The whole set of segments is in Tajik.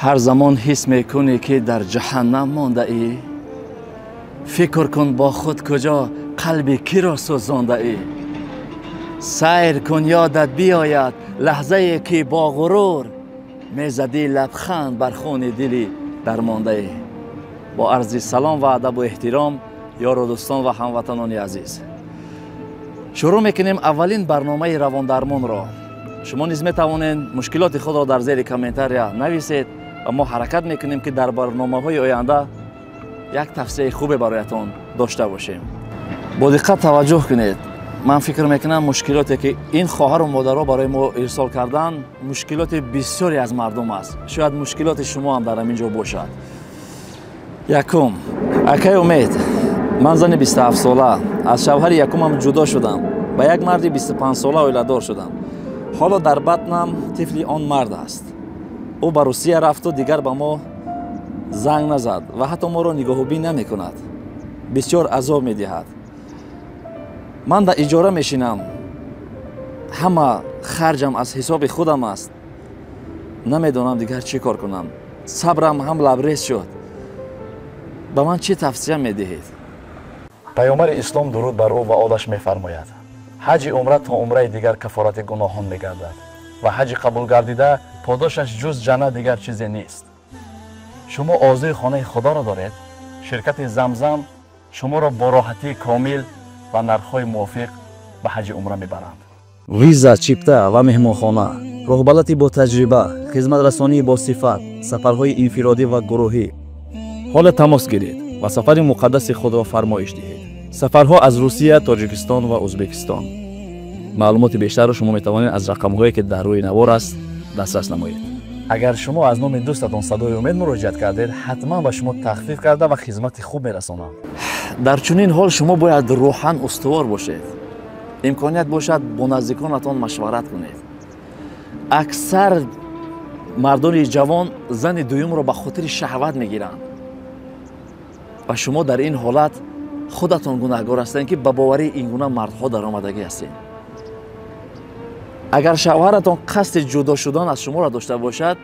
Ҳар замон ҳис мекунӣ, ки дар ҷаҳаннам мондаӣ, фикр кун бо худ, куҷо қалби киро сӯзондаӣ. Сайр кун, ёдат биёяд лаҳзае, ки бо ғурур мезадӣ лабханд бар хуни дили дармондаӣ. Бо арзи салом ва адабу эҳтиром, ёру дӯстон ва ҳамватанони азиз, шурӯъ мекунем аввалин барномаи равондармонро. Шумо низ метавонед мушкилоти худро дар зери комментария нависед ва мо ҳаракат мекунем, ки дар барномаҳои оянда як тавсияи хубе бароятон дошта бошем. Бо диққат таваҷҷӯҳ кунед. Ман фикр мекунам, мушкилоте, ки ин хоҳару модаро барои мо ирсол карданд, мушкилоти бисёре аз мардум аст. Шояд мушкилоти шумо ҳам дар ҳамин ҷо бошад. Якум: акай Умед, ман зани 27-сола, аз шавҳари якумам ҷудо шудам, ба як марди 25-сола оиладор шудам. Ҳоло дар батнам тифли он мард аст. Ӯ ба Русия рафту дигар ба мо занг назад ва ҳатто моро нигоҳубин намекунад. Бисёр азоб медиҳад. Ман дар иҷора мешинам, ҳама харҷам аз ҳисоби худам аст. Намедонам дигар чӣ кор кунам. Сабрам ҳам лабрез шуд. Ба ман чӣ тавсия медиҳед? Паёмбари ислом, дуруд бар ӯ ва олаш, мефармояд: ҳаҷи умра то умраи дигар кафорати гуноҳон мегардад ва ҳаҷи қабулгардида подошаш ҷуз ҷаннат дигар чизе нест. Шумо орзуи хонаи Худоро доред? Ширкати Замзам шуморо бо роҳатии комил ва нархҳои мувофиқ ба ҳаҷи умра мебаранд. Виза, чипта ва меҳмонхона, роҳбалати бо таҷриба, хизматрасонии босифат, сафарҳои инфиродӣ ва гурӯҳӣ. Ҳоло тамос гиред ва сафари муқаддаси худро фармоиш диҳед. Сафарҳо аз Русия, Тоҷикистон ва Ӯзбекистон. Маълумоти бештарро шумо метавонед аз рақамҳое, ки дар рӯи навор аст, дастрас намоед. Агар шумо аз номи дӯстатон Садои Умед муроҷиат кардед, ҳатман ба шумо тахфиф карда ва хизмати хуб мерасонанд. Дар чунин ҳол шумо бояд рӯҳан устувор бошед. Имконият бошад, бо наздиконатон машварат кунед. Аксар мардони ҷавон зани дуюмро ба хотири шаҳват мегиранд ва шумо дар ин ҳолат худатон гунаҳгор ҳастед, ки ба боварии ин гуна мардҳо даромадагӣ ҳастед. Агар шавҳаратон қасди ҷудо шудан аз шуморо дошта бошад,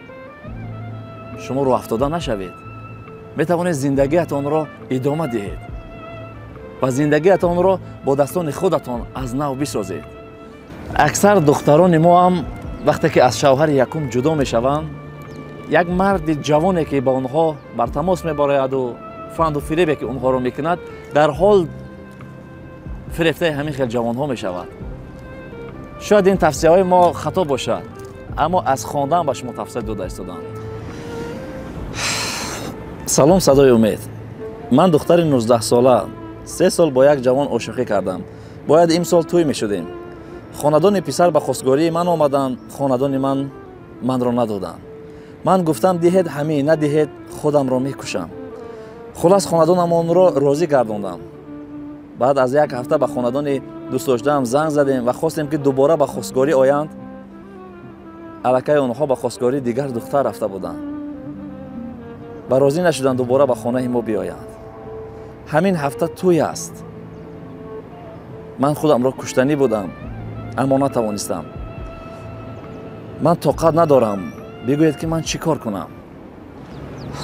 шумо рӯҳафтода нашавед. Метавонед зиндагиатонро идома диҳед ва зиндагиатонро бо дастони худатон аз нав бисозед. Аксар духтарони мо ҳам вақте ки аз шавҳари якум ҷудо мешаванд, як марди ҷавоне, ки ба онҳо бар тамос мебарояду фанду фиребе, ки онҳоро мекунад, дар ҳол фирефтаи ҳамин хел ҷавонҳо мешавад. Шояд ин тавсияҳои мо хато бошад, аммо аз хондан ба шумо тавсия дода истодам. Салом, Садои Умед. Ман духтари 19-сола, 3 сол бо як ҷавон ошиқӣ кардам. Бояд имсол тӯй мешудем. Хонадони писар ба хостгории ман омаданд. Хонадони ман манро надоданд. Ман гуфтам: диҳед ҳамин, надиҳед, худамро мекушам. Хулас, хонадонамонро розӣ гардондам. Баъд аз як ҳафта ба хонадони дӯстдоштаам занг задем ва хостем, ки дубора ба хостгорӣ оянд. Аллакай онҳо ба хостгории дигар духтар рафта буданд ва розӣ нашуданд дубора ба хонаи мо биёянд. Ҳамин ҳафта тӯй аст. Ман худамро куштанӣ будам, аммо натавонистам. Ман тоқат надорам. Бигӯед, ки ман чӣ кор кунам?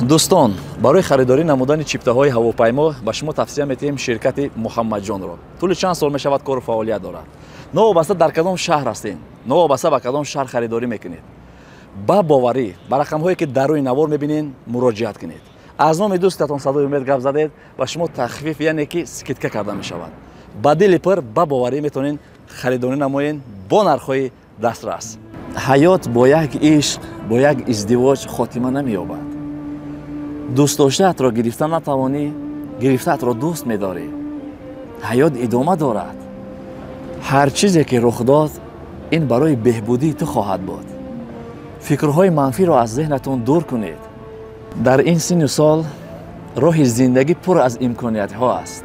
Дӯстон, барои харидорӣ намудани чиптаҳои ҳавопаймо ба шумо тавсия метиҳем ширкати Муҳаммадҷонро. Тӯли чанд сол мешавад, кору фаъолият дорад. Новобаста дар кадом шаҳр ҳастем, новобаста ба кадом шаҳр харидорӣ мекунед, ба боварӣ ба рақамҳое, ки дар рӯи навор мебинед, муроҷиат кунед. Аз номи дӯстатон Садои Умед гап задед, ба шумо тахфиф, яъне ки скидка карда мешавад. Ба дили пур, ба боварӣ метавонед харидорӣ намоед бо нархҳои дастрас. Ҳаёт бо як ишқ, бо як издивоҷ хотима намеёбад. Дӯстдоштаатро гирифта натавонӣ, гирифтаатро дӯст медорӣ. Ҳаёт идома дорад. Ҳар чизе ки рух дод, ин барои беҳбудии ту хоҳад буд. Фикрҳои манфиро аз зеҳнатон дур кунед. Дар ин синну сол роҳи зиндагӣ пур аз имкониятҳо аст.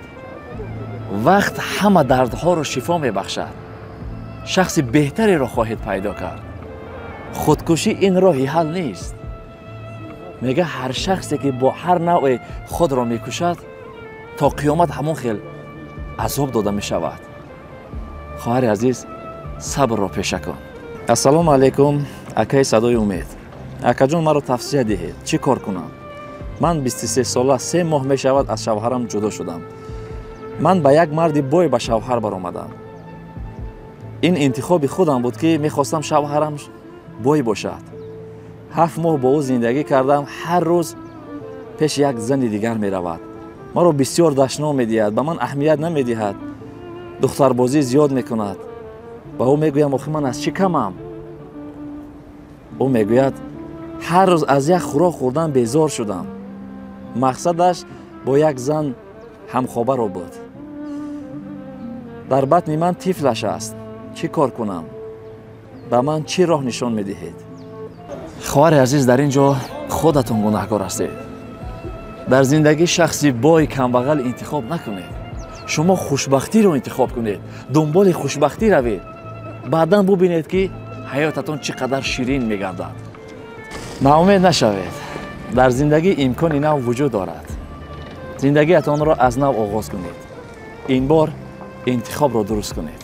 Вақт ҳама дардҳоро шифо мебахшад. Шахси беҳтареро хоҳед пайдо кард. Худкушӣ ин роҳи ҳал нест. Мега, ҳар шахсе, ки бо ҳар навъе худро мекушад, то қиёмат ҳамон хел азоб дода мешавад. Хоҳари азиз, сабрро пеша кун. Ассалому алайкум, акаи Садои Умед. Акаҷон, маро тавсия диҳед, чӣ кор кунам? Ман 23 сола, 3 моҳ мешавад аз шавҳарам ҷудо шудам. Ман ба як марди бой ба шавҳар баромадам. Ин интихоби худам буд, ки мехостам шавҳарам бой бошад. 7 моҳ бо ӯ зиндагӣ кардам. Ҳар рӯз пеши як зани дигар меравад. Маро бисёр дашном медиҳад, ба ман аҳамият намедиҳад, духтарбозӣ зиёд мекунад. Ба ӯ мегӯям, охи ман аз чӣ камам? Ӯ мегӯяд, ҳар рӯз аз як хӯрок хӯрдан безор шудам. Мақсадаш бо як зан ҳамхобаро буд. Дар батни ман тифлаш аст. Чӣ кор кунам? Ба ман чӣ роҳ нишон медиҳед? Хоҳари азиз, дар ин ҷо худатон гунаҳкор ҳастед. Дар зиндагӣ шахси бой камбағал интихоб накунед. Шумо хушбахтиро интихоб кунед, дунболи хушбахтӣ равед. Баъдан бубинед, ки ҳаётатон чӣ қадар ширин мегардад. Ноумед нашавед. Дар зиндагӣ имкони нав вуҷуд дорад. Зиндагиатонро аз нав оғоз кунед. Ин бор интихобро дуруст кунед.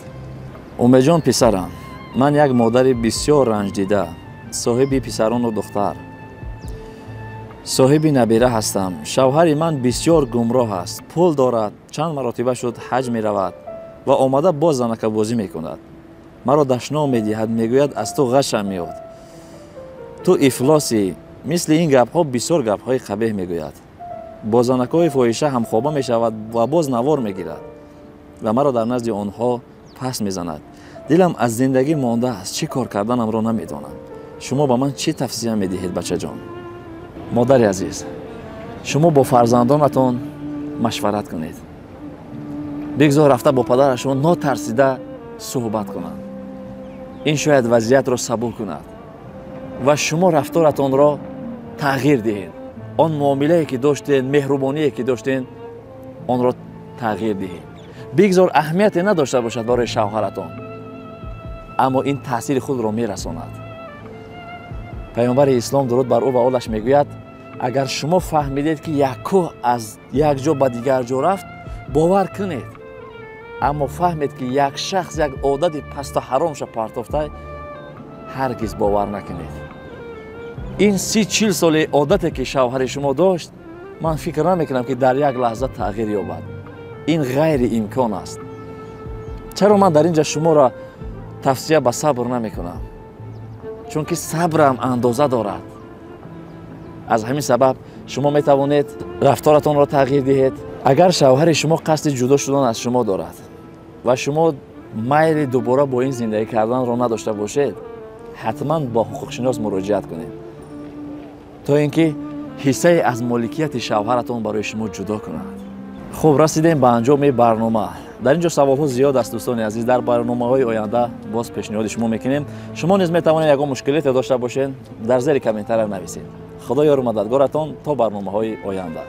Умедҷон писарам, ман як модари бисёр ранҷдида, соҳиби писарону духтар, соҳиби набира ҳастам. Шавҳари ман бисёр гумроҳ аст, пул дорад, чанд маротиба шуд ҳаҷ меравад ва омада боз занакабозӣ мекунад. Маро дашном медиҳад, мегӯяд аз ту ғашам меояд, ту ифлосӣ. Мисли ин гапҳо бисёр гапҳои қабеҳ мегӯяд. Бо занакҳои фоҳиша ҳамхоба мешавад ва боз навор мегирад ва маро дар назди онҳо пас мезанад. Дилам аз зиндагӣ мондааст, чӣ кор карданамро намедонам. Шумо ба ман чӣ тавсия медиҳед, бачаҷон? Модари азиз, шумо бо фарзандонатон машварат кунед. Бигзор рафта бо падарашон нотарсида суҳбат кунанд. Ин шояд вазъиятро сабур кунад ва шумо рафторатонро тағйир диҳед. Он муомилае ки доштед, меҳрубоние ки доштед, онро тағйир диҳед. Бигзор аҳамияте надошта бошад барои шавҳаратон, аммо ин таъсири худро мерасонад. Паёмбари ислом дуруд бар ӯ ва олаш мегӯяд, агар шумо фаҳмидед, ки як кӯҳ аз як ҷо ба дигар ҷо рафт, бовар кунед. Аммо фаҳмед, ки як шахс як одати пасту ҳаромша партофта, ҳаргиз бовар накунед. Ин 30-40 соли одате ки шавҳари шумо дошт, ман фикр намекунам, ки дар як лаҳза тағйир ёбад. Ин ғайриимкон аст. Чаро ман дар ин ҷо шуморо тавсия ба сабр намекунам? Чунки сабрам андоза дорад. Аз ҳамин сабаб шумо метавонед рафторатонро тағйир диҳед. Агар шавҳари шумо қасди ҷудо шудан аз шумо дорад ва шумо майли дубора бо ин зиндагӣ карданро надошта бошед, ҳатман бо ҳуқуқшинос муроҷиат кунед, то ин ки ҳиссае аз моликияти шавҳаратон барои шумо ҷудо кунад. Хуб, расидем ба анҷоми барнома. Дар ин ҷо саволҳо зиёд аст, дӯстони азиз. Дар барномаҳои оянда боз пешниҳоди шумо мекунем. Шумо низ метавонед ягон мушкилите дошта бошед, дар зери комментария нависед. Худо ёру мададгоратон то барномаҳои оянда.